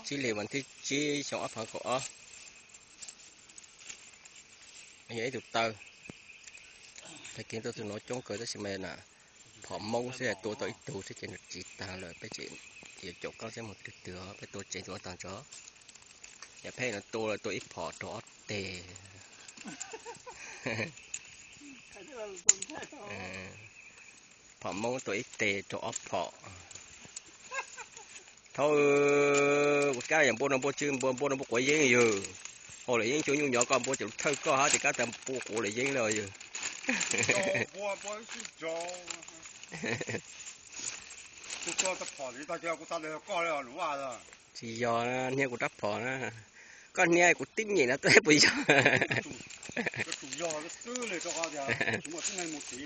Tsib hlis vas thib tsib xyoo ob phav kaum ob, yog ib tug taw. Tag kis tuaj tus no coob kawg tab sis mas na, phom Hmoob xwb tua tau ib tug thiab ces nws tsiv tag lawm, peb tseem yuav caum koob thiab mus twg twg, peb tua tsev tus no tag tso. Yam pheej no tua lawm tua ib phom rau ob teg. Phom Hmoob tua ib teg rau ob phom. Thaum kuv kab yog npua no npua tsw npua, npua no npua quav yeeb yog. Hauj lwm yeeb cua nyuj nyov koj npua cem thawj koj hab ces kab tas npua quav lawm yeeb lawm yog. Tsis yog, hnia kuv rab phom na. Koj hnia kuv tib nyem no twb puas yog.